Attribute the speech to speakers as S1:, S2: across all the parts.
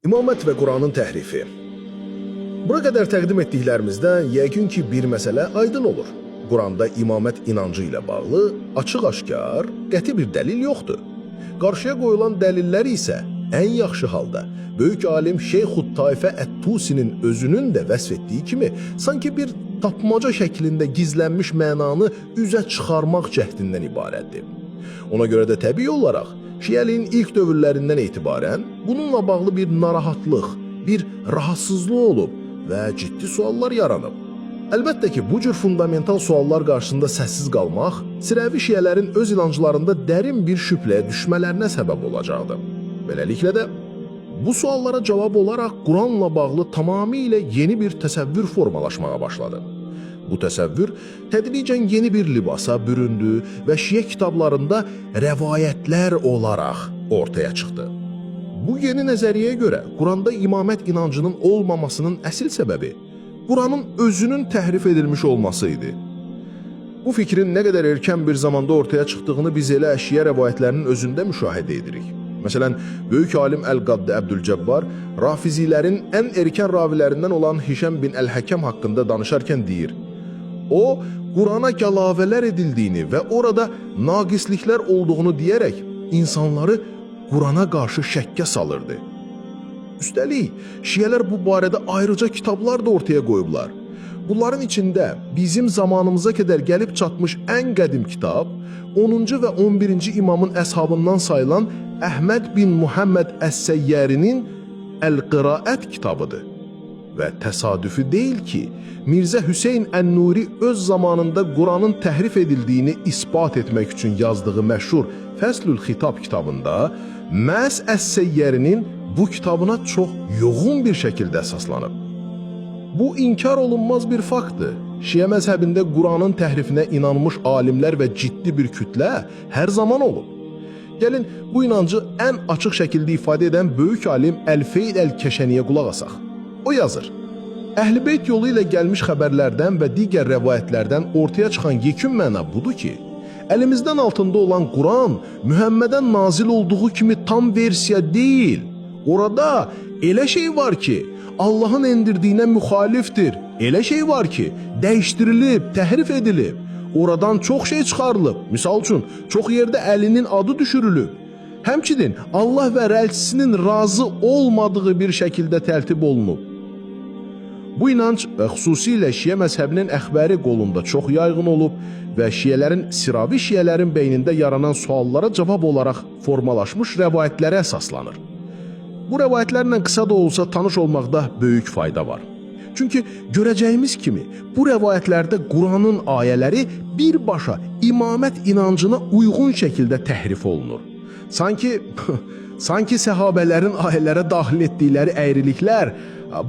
S1: İmamət və Quranın təhrifi. Bura qədər təqdim etdiklərimizdən yəqin ki, bir məsələ aydın olur. Quranda imamət inancı ilə bağlı açıq-aşkar, qəti bir dəlil yoxdur. Qarşıya qoyulan dəlillər isə ən yaxşı halda böyük alim Şeyxut Taifə Ət-Tusinin özünün də vəsf etdiyi kimi sanki bir tapmaca şəklində gizlənmiş mənanı üzə çıxarmaq cəhdindən ibarətdir. Ona görə də təbii olaraq Şiəliyin ilk dövrlərindən etibarən bununla bağlı bir narahatlıq, bir rahatsızlıq olub və ciddi suallar yaranıb. Əlbəttə ki, bu cür fundamental suallar qarşısında səssiz qalmaq Sirəvi şiələrin öz inanclarında dərin bir şübhəyə düşmələrinə səbəb olacaqdı. Beləliklə də bu suallara cavab olaraq Quranla bağlı tamamilə yeni bir təsəvvür formalaşmağa başladı. Bu təsəvvür tədricən yeni bir libasa büründü və şiə kitablarında rəvayətlər olaraq ortaya çıxdı. Bu yeni nəzəriyyəyə görə Quranda imamət inancının olmamasının əsl səbəbi Quranın özünün təhrif edilmiş olması idi. Bu fikrin nə qədər erkən bir zamanda ortaya çıxdığını biz elə şiə rəvayətlərinin özündə müşahidə edirik. Məsələn, böyük alim Əl-Qaddi Əbdülcəbbar Rafizilərin ən erkən ravilərindən olan Hişəm bin Əl-Həkəm haqqında danışarkən deyir: O, Qurana gəlavələr edildiyini və orada naqisliklər olduğunu deyərək insanları Qurana qarşı şəkkə salırdı. Üstəlik, şiələr bu barədə ayrıca kitablar da ortaya qoyublar. Bunların içində bizim zamanımıza qədər gəlib çatmış ən qədim kitab 10-cu və 11-ci imamın əshabından sayılan Əhməd bin Muhammed Əs-Səyyərinin Əl-Qiraət kitabıdır. Və təsadüfi deyil ki, Mirzə Hüseyn Ən-Nuri öz zamanında Quranın təhrif edildiyini isbat etmək üçün yazdığı məşhur Fəslül Xitab kitabında məhz Əs-Səyyərinin bu kitabına çox yoğun bir şəkildə əsaslanıb. Bu inkar olunmaz bir faktdır. Şiə məzhəbində Quranın təhrifinə inanmış alimlər və ciddi bir kütlə hər zaman olub. Gəlin bu inancı ən açıq şəkildə ifadə edən böyük alim Əl-Feyd Əl-Kəşəniyə qulaq asaq. O yazır: Əhl-i Beyt yolu ilə gəlmiş xəbərlərdən və digər rəvayətlərdən ortaya çıxan yekun məna budur ki, əlimizdən altında olan Quran Mühəmmədə nazil olduğu kimi tam versiya deyil. Orada elə şey var ki, Allahın endirdiyinə müxalifdir. Elə şey var ki, dəyişdirilib, təhrif edilib. Oradan çox şey çıxarılıb. Misal üçün, çox yerdə Əlinin adı düşürülüb. Həmçinin Allah və elçisinin razı olmadığı bir şəkildə tərtib olunub. Bu inanc və xüsusilə şiə məzhəbinin əxbəri qolunda çox yayğın olub və şiələrin, siravi şiələrin beynində yaranan suallara cavab olaraq formalaşmış rəvayətlərə əsaslanır. Bu rəvayətlərlə qısa da olsa tanış olmaqda böyük fayda var. Çünki görəcəyimiz kimi bu rəvayətlərdə Quranın ayələri birbaşa imamət inancına uyğun şəkildə təhrif olunur. Sanki səhabələrin ayələrə daxil etdikləri əyriliklər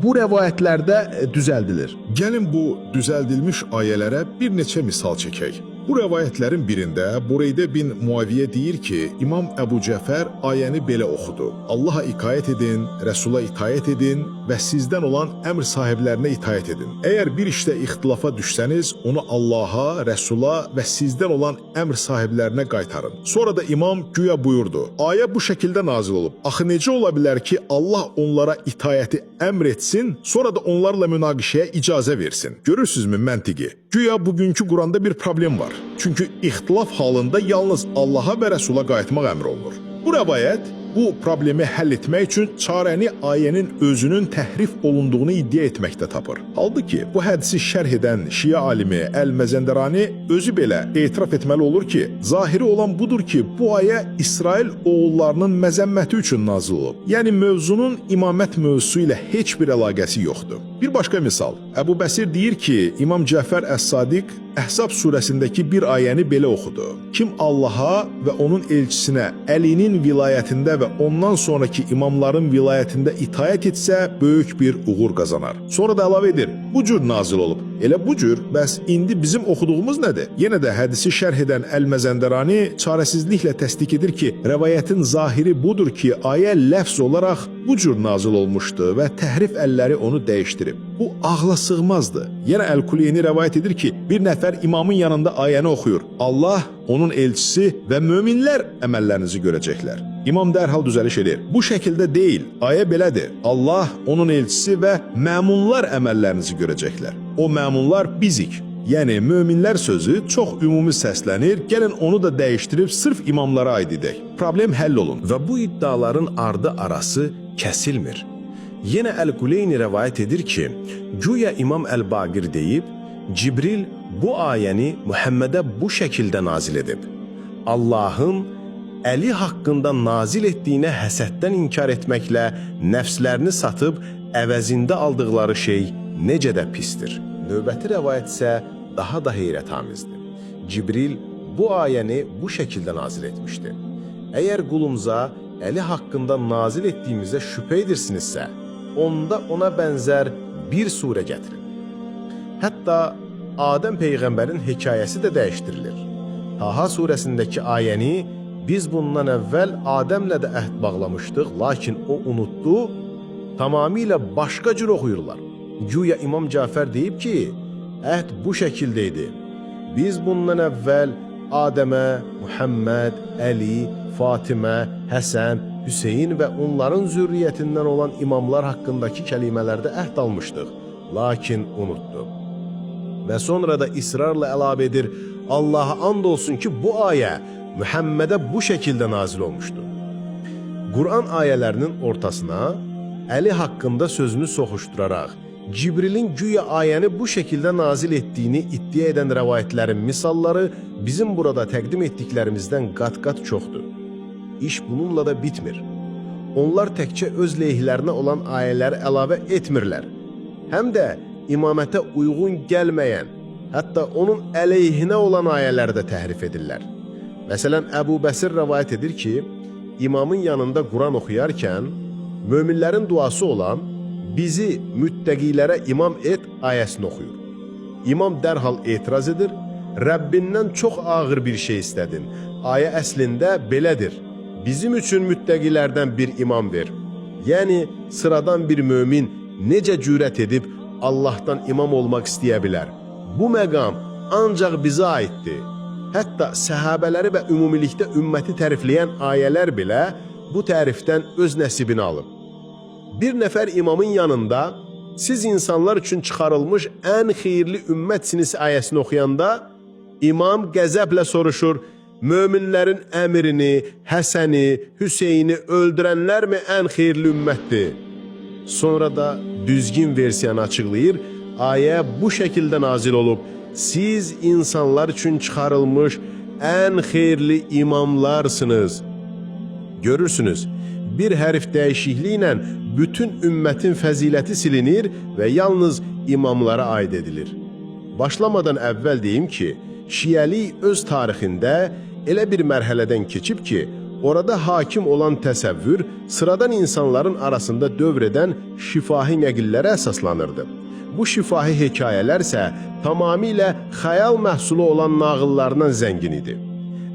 S1: bu rəvayətlərdə düzəldilir.
S2: Gəlin bu düzəldilmiş ayələrə bir neçə misal çəkək. Bu rəvayətlərin birində Bureydə bin Muaviyə deyir ki, İmam Əbu Cəfər ayəni belə oxudu: Allaha itaət edin, Rəsula itaət edin və sizdən olan əmr sahiblərinə itaət edin. Əgər bir işdə ixtilafa düşsəniz, onu Allaha, Rəsula və sizdən olan əmr sahiblərinə qaytarın. Sonra da imam güya buyurdu: Ayə bu şəkildə nazil olub. Axı necə ola bilər ki, Allah onlara itayəti əmr etsin, sonra da onlarla münaqişəyə icazə versin? Görürsünüzmü məntiqi? Güya bugünkü Quranda bir problem var. Çünki ixtilaf halında yalnız Allaha və Rəsula qayıtmaq əmr olunur. Bu rəvayət bu problemi həll etmək üçün çarəni ayənin özünün təhrif olunduğunu iddia etməkdə tapır. Halbuki bu hədisi şərh edən şiə alimi Əl-Məzəndərani özü belə etiraf etməli olur ki, zahiri olan budur ki, bu ayə İsrail oğullarının məzəmməti üçün nazil olub. Yəni mövzunun imamət mövzusu ilə heç bir əlaqəsi yoxdur. Bir başqa misal, Əbu Bəsir deyir ki, İmam Cəfər Əs-Sadiq Əhzab surəsindəki bir ayəni belə oxudu: Kim Allaha və onun elçisinə Əlinin vilayətində və ondan sonraki imamların vilayətində itaət etsə, böyük bir uğur qazanar. Sonra da əlavə edir: Bu cür nazil olub. Elə bu cür, bəs indi bizim oxuduğumuz nədir? Yenə də hədisi şərh edən Əl-Məzəndərani çarəsizliklə təsdiq edir ki, rəvayətin zahiri budur ki, ayə ləfz olaraq bu cür nazil olmuşdu və təhrif əlləri onu dəyişdirib. Bu ağla sığmazdı. Yenə Əl-Kuleyni rəvayət edir ki, bir nəfər imamın yanında ayəni oxuyur. Allah, onun elçisi və möminlər əməllərinizi görəcəklər. İmam dərhal düzəliş edir. Bu şəkildə deyil, ayə belədir. Allah, onun elçisi və məmunlar əməllərinizi görəcəklər. O məmunlar bizik. Yəni möminlər sözü çox ümumi səslənir. Gəlin onu da dəyişdirib sırf imamlara aid edək. Problem həll olun.
S3: Və bu iddiaların ardı arası kəsilmir. Yenə Əl-Quleyni rəvayət edir ki, güya İmam Əl-Baqir deyib, Cibril bu ayəni Muhammedə bu şəkildə nazil edib. Allahın Əli haqqında nazil etdiyinə həsəddən inkar etməklə nəfslərini satıb əvəzində aldıqları şey necə də pisdir. Növbəti rəvayət isə daha da heyrətamizdir. Cibril bu ayəni bu şəkildə nazil etmişdi. Əgər qulumuza Əli haqqında nazil etdiyimizə şübhə edirsinizsə, onda ona bənzər bir surə gətirin. Hətta Adəm peyğəmbərin hekayəsi də dəyişdirilir. Taha surəsindəki ayəni biz bundan əvvəl Adəmlə də əhd bağlamışdıq, lakin o unutdu, tamamilə başqa cür oxuyurlar. Güya İmam Cəfər deyib ki, əhd bu şəkildə idi. Biz bundan əvvəl Adəmə, Muhammed, Əli, Fatimə, Həsən, Hüseyin və onların zürriyyətindən olan imamlar haqqındakı kəlimələrdə əhd almışdıq, lakin unutdu. Və sonra da israrla əlavə edir, Allaha and olsun ki, bu ayə Muhammedə bu şəkildə nazil olmuşdu. Quran ayələrinin ortasına Əli haqqında sözünü soxuşduraraq, Cibrilin güya ayəni bu şəkildə nazil etdiyini iddia edən rəvayətlərin misalları bizim burada təqdim etdiklərimizdən qat-qat çoxdur. İş bununla da bitmir. Onlar təkcə öz leyhlərinə olan ayələri əlavə etmirlər. Həm də imamətə uyğun gəlməyən, hətta onun əleyhinə olan ayələri də təhrif edirlər. Məsələn, Əbu Bəsir rəvayət edir ki, imamın yanında Quran oxuyarkən möminlərin duası olan bizi müttəqilərə imam et ayəsini oxuyur. İmam dərhal etiraz edir, Rəbbindən çox ağır bir şey istədin. Ayə əslində belədir. Bizim üçün müttəqilərdən bir imam ver. Yəni sıradan bir mömin necə cürət edib Allahdan imam olmaq istəyə bilər? Bu məqam ancaq bizə aiddir. Hətta səhabələri və ümumilikdə ümməti tərifləyən ayələr belə bu tərifdən öz nəsibini alıb. Bir nəfər imamın yanında siz insanlar üçün çıxarılmış ən xeyirli ümmətsiniz ayəsini oxuyanda imam qəzəblə soruşur: Möminlərin əmirini, Həsəni, Hüseyni öldürənlərmi ən xeyirli ümmətdir? Sonra da düzgün versiyanı açıqlayır. Ayə bu şəkildə nazil olub. Siz insanlar üçün çıxarılmış ən xeyirli imamlarsınız. Görürsünüz, bir hərf dəyişikliyi ilə bütün ümmətin fəziləti silinir və yalnız imamlara aid edilir. Başlamadan əvvəl deyim ki, Şiəlik öz tarixində elə bir mərhələdən keçib ki, orada hakim olan təsəvvür sıradan insanların arasında dövr edən şifahi nəqillərə əsaslanırdı. Bu şifahi hekayələr isə tamamilə xəyal məhsulu olan nağıllardan zəngin idi.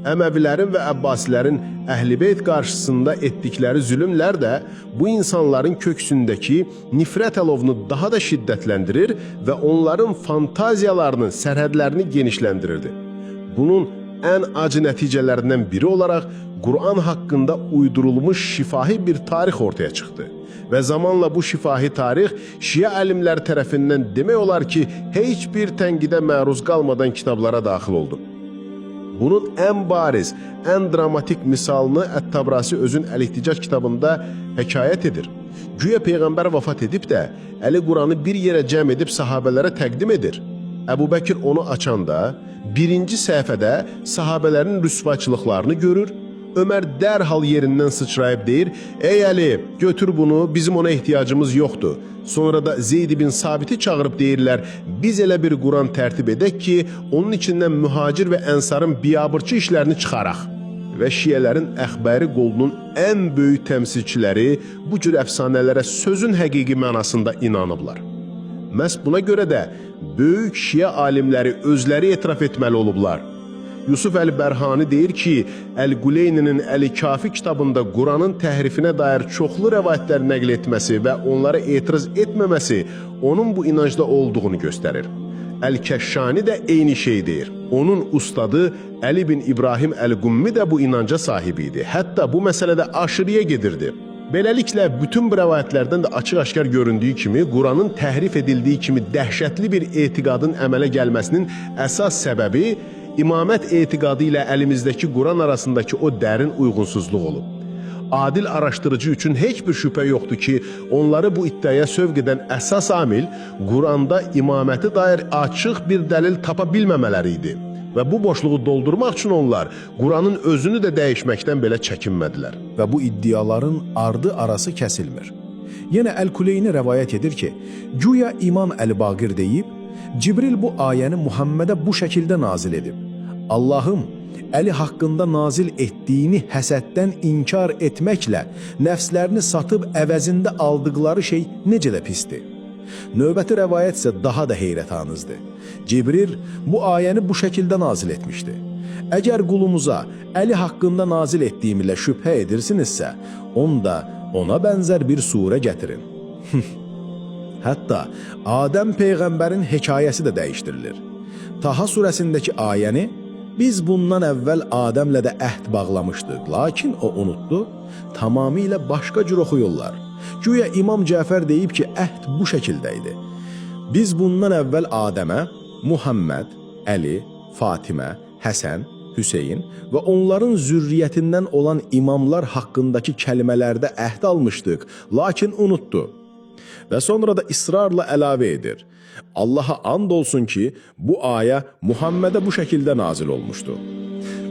S3: Əməvilərin və Əbbasilərin Əhl-i-Beyt qarşısında etdikləri zülmlər də bu insanların köksündəki nifrət alovunu daha da şiddətləndirir və onların fantaziyalarının sərhədlərini genişləndirirdi. Bunun ən acı nəticələrindən biri olaraq Quran haqqında uydurulmuş şifahi bir tarix ortaya çıxdı. Və zamanla bu şifahi tarix Şia alimləri tərəfindən demək olar ki, heç bir tənqidə məruz qalmadan kitablara daxil oldu. Bunun ən bariz, ən dramatik misalını Ət-Tabrasi özün Əl-İhticac kitabında hekayət edir. Güya peyğəmbər vəfat edib də Əli Quranı bir yerə cəm edib sahabələrə təqdim edir. Əbu Bəkir onu açanda birinci səhifədə sahabələrin rüsvayçılıqlarını görür. Ömər dərhal yerindən sıçrayıb deyir: "Ey Əli, götür bunu, bizim ona ehtiyacımız yoxdur." Sonra da Zeyd ibn Sabiti çağırıb deyirlər: "Biz elə bir Quran tərtib edək ki, onun içindən mühacir və ənsarın biabırçı işlərini çıxaraq." Və şiələrin əxbəri qolunun ən böyük təmsilçiləri bu cür əfsanələrə sözün həqiqi mənasında inanıblar. Məhz buna görə də böyük şiə alimləri özləri etiraf etməli olublar.
S1: Yusuf Əl-Bərhani deyir ki, Əl-Quleyninin Əl-Kafi kitabında Quranın təhrifinə dair çoxlu rəvayətlər nəql etməsi və onlara etiraz etməməsi onun bu inancda olduğunu göstərir. Əl-Kəşşani də eyni şey deyir. Onun ustadı Əli bin İbrahim Əl-Qummi də bu inanca sahib idi. Hətta bu məsələdə aşırıya gedirdi. Beləliklə, bütün bu rəvayətlərdən də açıq-aşkar göründüyü kimi, Quranın təhrif edildiyi kimi dəhşətli bir etiqadın əmələ gəlməsinin əsas səbəbi imamət etiqadı ilə əlimizdəki Quran arasındakı o dərin uyğunsuzluq olub. Adil araşdırıcı üçün heç bir şübhə yoxdur ki, onları bu iddiaya sövq edən əsas amil Quranda imaməti dair açıq bir dəlil tapa bilməmələri idi. Və bu boşluğu doldurmaq üçün onlar Quranın özünü də dəyişməkdən belə çəkinmədilər.
S4: Və bu iddiaların ardı arası kəsilmir. Yenə Əl-Kuleyni rəvayət edir ki, güya İmam Əl-Baqir deyib, Cibril bu ayəni Muhammedə bu şəkildə nazil edib. Allahım, Əli haqqında nazil etdiyini həsəddən inkar etməklə nəfslərini satıb əvəzində aldıqları şey necə də pisdir. Növbəti rəvayət isə daha da heyrətanızdır. Cibril bu ayəni bu şəkildə nazil etmişdi. Əgər qulumuza Əli haqqında nazil etdiyim ilə şübhə edirsinizsə, onda ona bənzər bir surə gətirin. Hətta Adəm peyğəmbərin hekayəsi də dəyişdirilir. Taha surəsindəki ayəni biz bundan əvvəl Adəmlə də əhd bağlamışdıq, lakin o unutdu, tamamilə başqa cür oxuyurlar. Güya İmam Cəfər deyib ki, əhd bu şəkildə idi. Biz bundan əvvəl Adəmə, Muhammed, Əli, Fatimə, Həsən, Hüseyin və onların zürriyyətindən olan imamlar haqqındakı kəlmələrdə əhd almışdıq, lakin unutdu. Və sonra da israrla əlavə edir. Allaha and olsun ki, bu ayə Muhammedə bu şəkildə nazil olmuşdu.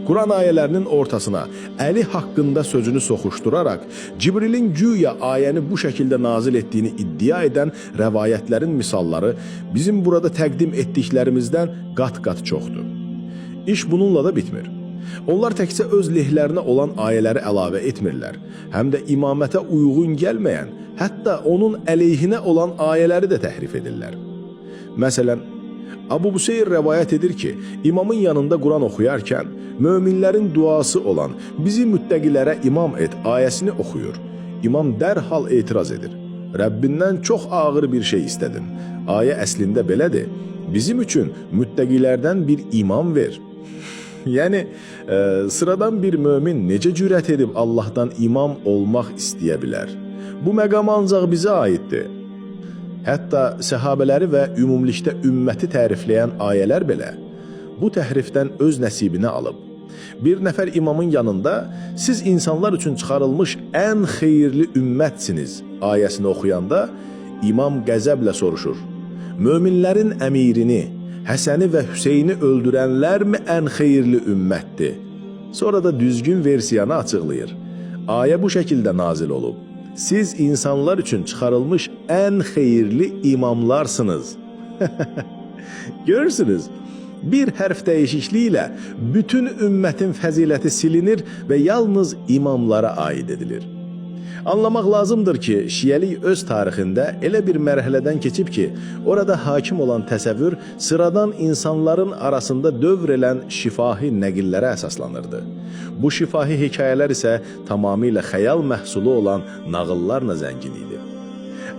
S4: Quran ayələrinin ortasına Əli haqqında sözünü soxuşduraraq Cibrilin güya ayəni bu şəkildə nazil etdiyini iddia edən rəvayətlərin misalları bizim burada təqdim etdiklərimizdən qat-qat çoxdur. İş bununla da bitmir. Onlar təkcə öz lehlərinə olan ayələri əlavə etmirlər. Həm də imamətə uyğun gəlməyən, hətta onun əleyhinə olan ayələri də təhrif edirlər. Məsələn, Abu Buseyr rəvayət edir ki, imamın yanında Quran oxuyarkən möminlərin duası olan bizi müttəqilərə imam et ayəsini oxuyur. İmam dərhal etiraz edir. Rəbbindən çox ağır bir şey istədin. Ayə əslində belədir. Bizim üçün müttəqilərdən bir imam ver. Yəni sıradan bir mömin necə cürət edib Allahdan imam olmaq istəyə bilər? Bu məqam ancaq bizə aiddir. Hətta səhabələri və ümumilikdə ümməti tərifləyən ayələr belə bu təhrifdən öz nəsibini alıb. Bir nəfər imamın yanında siz insanlar üçün çıxarılmış ən xeyirli ümmətsiniz ayəsini oxuyanda imam qəzəblə soruşur. Möminlərin əmirini, Həsəni və Hüseyni öldürənlərmi ən xeyirli ümmətdir? Sonra da düzgün versiyanı açıqlayır. Ayə bu şəkildə nazil olub. Siz insanlar üçün çıxarılmış ən xeyirli imamlarsınız. Görürsünüz, bir hərf dəyişikliyi ilə bütün ümmətin fəziləti silinir və yalnız imamlara aid edilir. Anlamaq lazımdır ki, şiəlik öz tarixində elə bir mərhələdən keçib ki, orada hakim olan təsəvvür sıradan insanların arasında dövr elən şifahi nəqillərə əsaslanırdı. Bu şifahi hekayələr isə tamamilə xəyal məhsulu olan nağıllarla zəngin idi.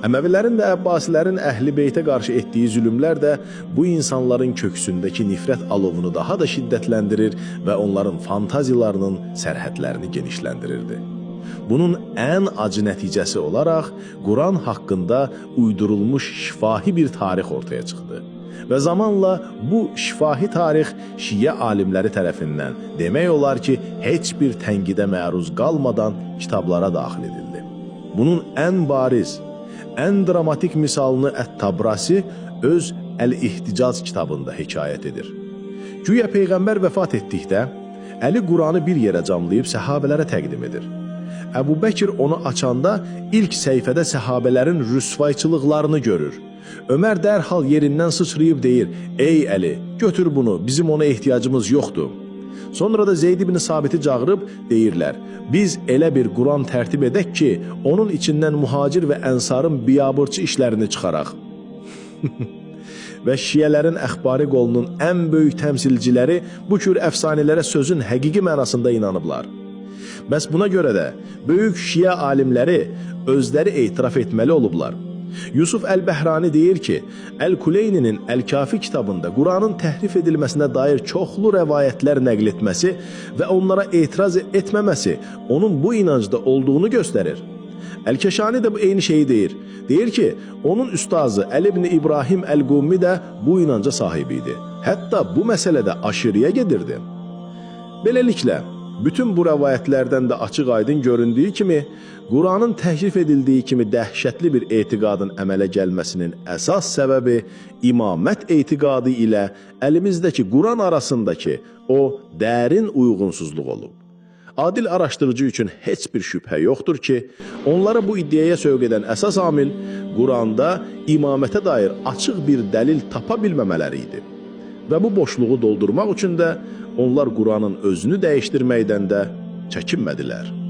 S4: Əməvilərin və Əbbasilərin Əhl-i Beytə qarşı etdiyi zülmlər də bu insanların köksündəki nifrət alovunu daha da şiddətləndirir və onların fantaziyalarının sərhədlərini genişləndirirdi. Bunun ən acı nəticəsi olaraq Quran haqqında uydurulmuş şifahi bir tarix ortaya çıxdı. Və zamanla bu şifahi tarix şiə alimləri tərəfindən demək olar ki, heç bir tənqidə məruz qalmadan kitablara daxil edildi. Bunun ən bariz, ən dramatik misalını Ət-Tabrasi öz Əl-İhticac kitabında hekayət edir. Güya Peyğəmbər vəfat etdikdə Əli Quranı bir yerə camlayıb səhabələrə təqdim edir. Əbu Bəkir onu açanda ilk səhifədə səhabələrin rüsvayçılıqlarını görür. Ömər dərhal yerindən sıçrayıb deyir: "Ey Əli, götür bunu, bizim ona ehtiyacımız yoxdur." Sonra da Zeyd ibn Sabiti çağırıb deyirlər: "Biz elə bir Quran tərtib edək ki, onun içindən mühacir və ənsarın biabırçı işlərini çıxaraq." Və şiələrin əxbari qolunun ən böyük təmsilciləri bu cür əfsanələrə sözün həqiqi mənasında inanıblar. Bəs buna görə də böyük şiə alimləri özləri etiraf etməli olublar. Yusuf Əl-Bəhrani deyir ki, Əl-Kuleyninin Əl-Kafi kitabında Quranın təhrif edilməsinə dair çoxlu rəvayətlər nəql etməsi və onlara etiraz etməməsi onun bu inancda olduğunu göstərir. Əl-Kəşani də bu eyni şeyi deyir. Deyir ki, onun üstazı Əli ibn İbrahim Əl-Qummi də bu inanca sahib idi. Hətta bu məsələdə aşırıya gedirdi. Beləliklə, bütün bu rəvayətlərdən də açıq-aydın göründüyü kimi, Quranın təhrif edildiyi kimi dəhşətli bir etiqadın əmələ gəlməsinin əsas səbəbi imamət etiqadı ilə əlimizdəki Quran arasındakı o dərin uyğunsuzluq olub. Adil araşdırıcı üçün heç bir şübhə yoxdur ki, onları bu iddiaya sövq edən əsas amil Quranda imamətə dair açıq bir dəlil tapa bilməmələri idi. Və bu boşluğu doldurmaq üçün də onlar Quranın özünü dəyişdirməkdən də çəkinmədilər.